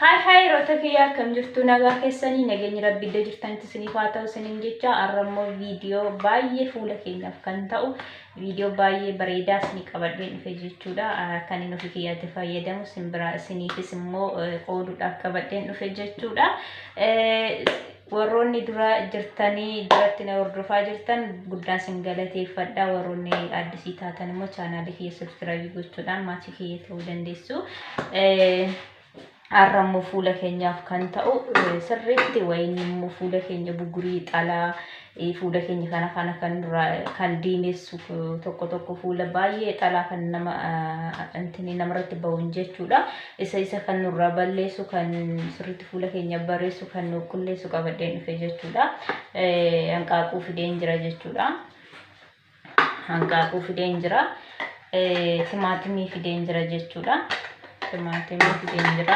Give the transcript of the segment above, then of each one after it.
Haay haay roota kiyyaa, akkam jirtu? Nagaa keessanii? Nageenyi rabbi iddoo jirtanitti isiniif haa ta'u isiniin jecha. Har'a immoo viidiyoo baay'ee fuula keenyaaf kan ta'u, viidiyoo baay'ee bareedaa isinii qabadheen dhufe jechuudha. Kan inni ofii kiyyaatti fayyadamu isin biraa isiniifis immoo qooduudhaaf qabadheen dhufe jechuudha. Warroonni dura jirtanii duratti na hordofaa jirtan guddaan isin galateeffadha. Warroonni addisii taatan immoo chaanaalii kiyya subscribe gochuudhaan maatii kiyya ta'uu dandeessu. Har'a immoo fuula keenyaaf kan ta'u sirriitti wayiin immoo fuula keenya bugurii xalaa fuula keenya kana kana kan duraa kan diimessu, tokko tokko fuula baay'ee xalaa kan nama intini namarratti ba'uun jechuudha. Isa kan nurraa balleessu, kan sirriitti fuula keenya bareessu, kan nu qulleessu qabadheen dhufe jechuudha. Hanqaaquu fideen jira jechuudha. Hanqaaquu fideen jira. Timaatimii fideen jira jechuudha. Timaatimii fideen jira.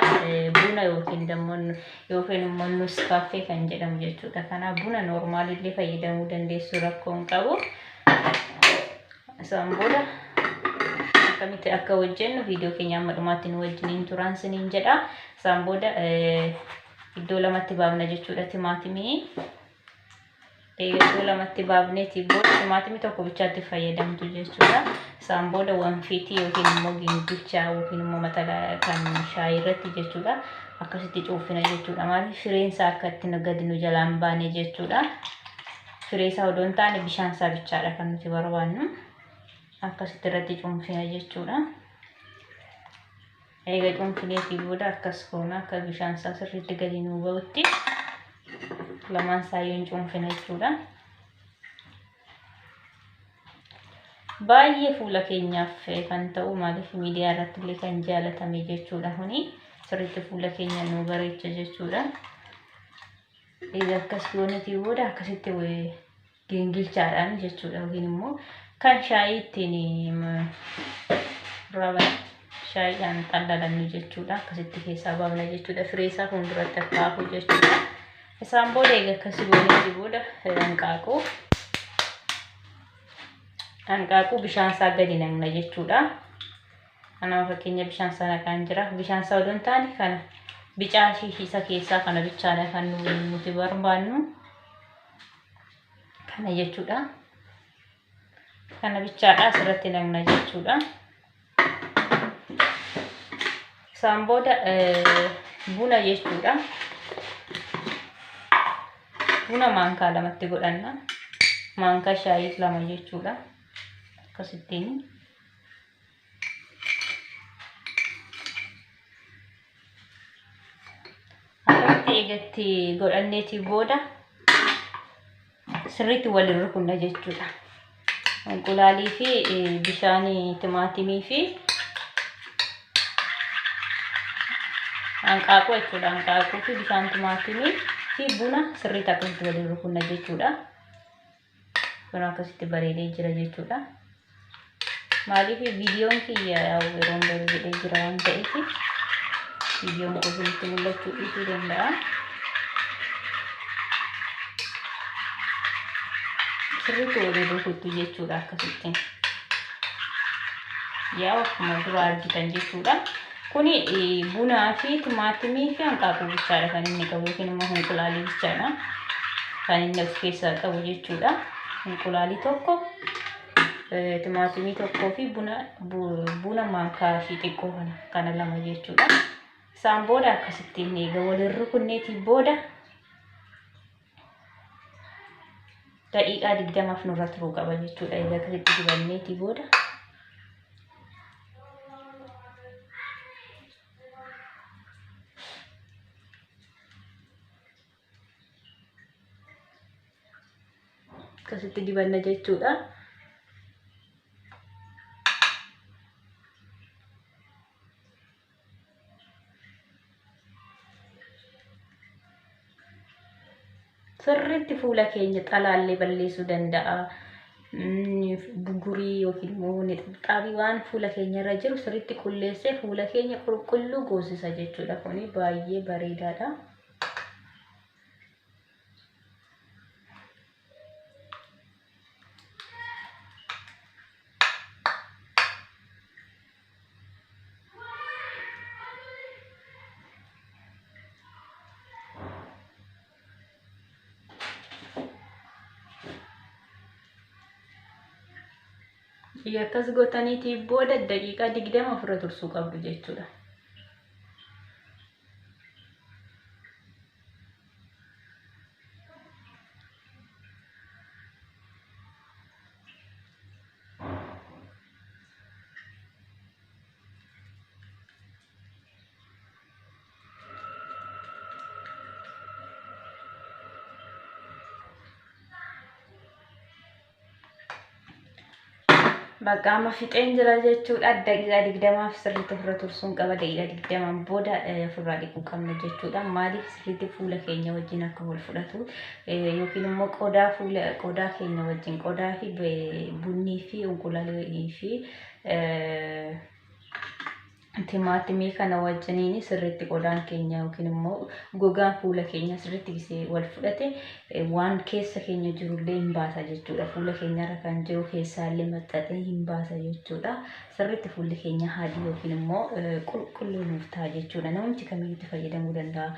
Buna yookiin immoo Nescafé kan jedhamu jechuudha. Kanaaf buna normaalillee fayyadamuu dandeessu, rakkoo hin qabu. Isaan booda akkamitti akka hojjennu viidiyoo keenya amma dhumaatti nu wajjiniin turaan siniin jedha. Isaan booda iddoo lamatti baafna jechuudha timaatimii. Iddoo lamatti baafneeti booda timaatimii tokko bichaatti fayyadamtu jechuudha. Isaan booda wanfiitii yookiin immoo gingilchaa yookiin immoo maxala kan shaayii irratti jechuudha. Akkasitti cuuffina jechuudha. Maaliif? Fireen isaa akka itti gadi nu jalaan baane jechuudha. Firee isaa odoo hin taane bishaan isaa bichaadha kan nuti barbaannu. Akkasitti irratti cuunfina jechuudha. Eega cuunfineetii booda akkas goona, akka bishaan isaa sirriitti gadi nuu bahutti lamaan isaa hin cuunfina jechuudha. Baay'ee fuula keenyaaf kan ta'u, maaliif miidiyaa irratti illee kan jaalatame jechuudha, kuni sirriitti fuula keenya nu bareecha jechuudha. Egaa akkas goonetii booda akkasitti gingilchaadhaan jechuudha, yookiin immoo kan shaayii ittiin raba shaayiidhaan xallalannu jechuudha. Akkasitti keessaa baafna jechuudha. Firee isaa fuulduratti akka hafu jechuudha. Isaan booda egaa akkasii goonetii booda hanqaaquu bishaan isaa gadi naqna jechuudha. Kanaaf fakkeenya bishaan isaa naqaan jira. Bishaan isaa odoo hin taane kana bicaa isa keessaa kana bichaadha kan nuti barbaannu. Kana jechuudha. Kana bichaadha asirratti naqna jechuudha. Isaan booda buna jechuudha. Buna maankaa lamatti godhanna. Maankaa shaayii lama jechuudha. Akkasittiin. Akkasitti eegatti godhanneetii booda sirriitti waliin rukunna jechuudha. Inqulaalii fi bishaan timaatimii fi hanqaaquu jechuudha. Hanqaaquu fi bishaan timaatimii fi buna sirriitti akkasitti waliin rukunna jechuudha. Kun akkasitti bareedee jira jechuudha. Maaliif viidiyoon kiyya yeroon darbu jedhee jira waan ta'eef viidiyoon koo isinitti mul'achuu dhiisuu danda'a. Sirriitti waliin rukuttu jechuudha akkasitti. Yaa akkuma dura argitan jechuudha. Kuni bunaa fi timaatimii fi hanqaaquu bichaadha kan inni qabu, yookiin immoo hinqulaalii bichaadha kan inni of keessaa qabu jechuudha. Hinqulaalii tokko, timaatimii tokkoo fi buna maankaa fi xiqqoo kana lama jechuudha. Isaan booda akkasittiin eega waliin rukunneetii booda daqiiqaa 20f nurra turuu qaba jechuudha. Egaa akkasitti dibanneetii booda akkasitti dibanna jechuudha. Sirriitti fuula keenya xalaallee balleessuu danda'a. Bugurii yookiin immoo nixxaabii waan fuula keenya irra jiru sirriitti qulleessee fuula keenya qulqulluu goosisa jechuudha. Kuni baay'ee bareedaadha. Akkas gootaniitii booda daqiiqaa 20 ofirra tursuu qabdu jechuudha. Bakka amma fixeen jira jechuudha. Daqiiqaa 20f sirriitti ofirra tursuun qaba. Daqiiqaa 20n booda ofirraa dhiquu qabna jechuudha. Maaliif sirriitti fuula keenya wajjin akka wal fudhatu yookiin immoo qodaa fuula qodaa keenya wajjin qodaa fi bunnii fi unqulalii fi timaatimii kana wajjiniin sirriitti qodaan keenya yookiin immoo gogaan fuula keenya sirriitti gisee wal fudhate waan keessa keenya jirullee hin baasa jechuudha. Fuula keenyarra kan jiru keessaallee maxxaxee hin baasa jechuudha. Sirriitti fuulli keenya adii yookiin immoo qulqulluu nuuf ta'a jechuudha. Namni kamiyyuu itti fayyadamuu danda'a.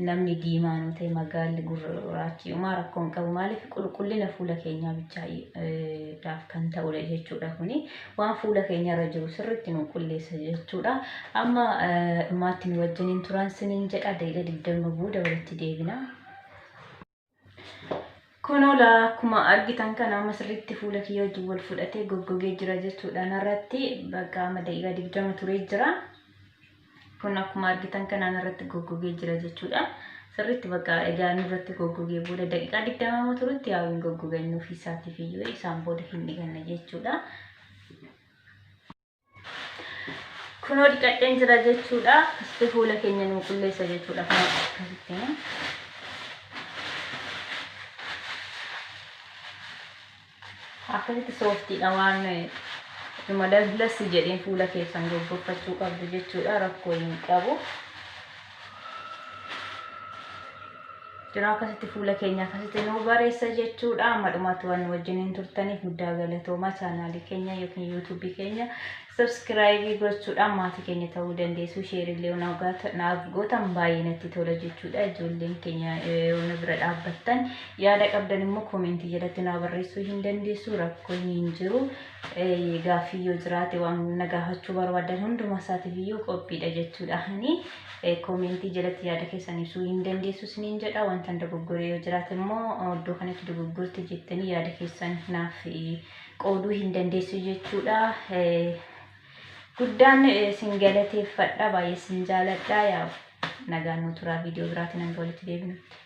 Namni diimaa nu ta'e magaalli gurraachi uumaa rakkoo hin qabu. Maaliif qulqullina fuula keenyaa bichaadhaaf kan ta'udha jechuudha. Kuni waan fuula keenyarra jiru sirriitti nu qulleessa jechuudha. Amma dhumaatti nu wajjiniin turan siniin jedha. Daqiiqa 20 booda walitti deebina. Kunoo akkuma argitan kana amma sirriitti fuula kiyya wajjin wal fudhatee goggogee jira jechuudha. Narratti bakka amma daqiiqaa 20 turee jira. Kun akkuma argitan kanaan irratti goggogee jira jechuudha. Sirriitti bakka egaa nurratti goggogee booda daqiiqaa 20 turutti yaa hin goggoga inni ofii isaatiif iyyuu isaan booda hin dhiqanna jechuudha. Kunoo dhiqadheen jira jechuudha. Akkasitti fuula keenya nu qulleessa jechuudha. Kunoo akkasitti. Akkasitti sooftiidha waan dhuma lassi jedheen fuula keessan goggoffachuu qabdu jechuudha. Rakkoo hin qabu. Jira akkasitti fuula keenya akkasitti nu bareessa jechuudha. Amma dhumaatti waan nu wajjiniin turtaniif guddaa galatooma. Chaanaalii keenya yookiin yuutuubii keenya sabskiraayibii gochuudhaan maatii keenya ta'uu dandeessu. Sheerillee naaf gootan baay'ee natti tola jechuudha. Ijoolleen keenya yoo nu bira dhaabbattan yaada qabdan immoo koomentii jalatti naa barreessuu hin dandeessu. Rakkoon hin jiru. Gaaffii yoo jiraate waan na gaafachuu barbaadan hundumaa isaatiif iyyuu qophiidha jechuudha. Koomentii jalatti yaada keessan ibsuu hin dandeessu isiniin jedha. Wanta dogoggoree yoo jiraate immoo iddoo kanatti dogoggorte jettanii yaada keessan naaf qooduu hin dandeessu jechuudha. Guddaan isin galateeffadha. Baay'ee isin jaaladha. Yaa nagaan nu turaa viidiyoo biraatiin hanga walitti deebinutti.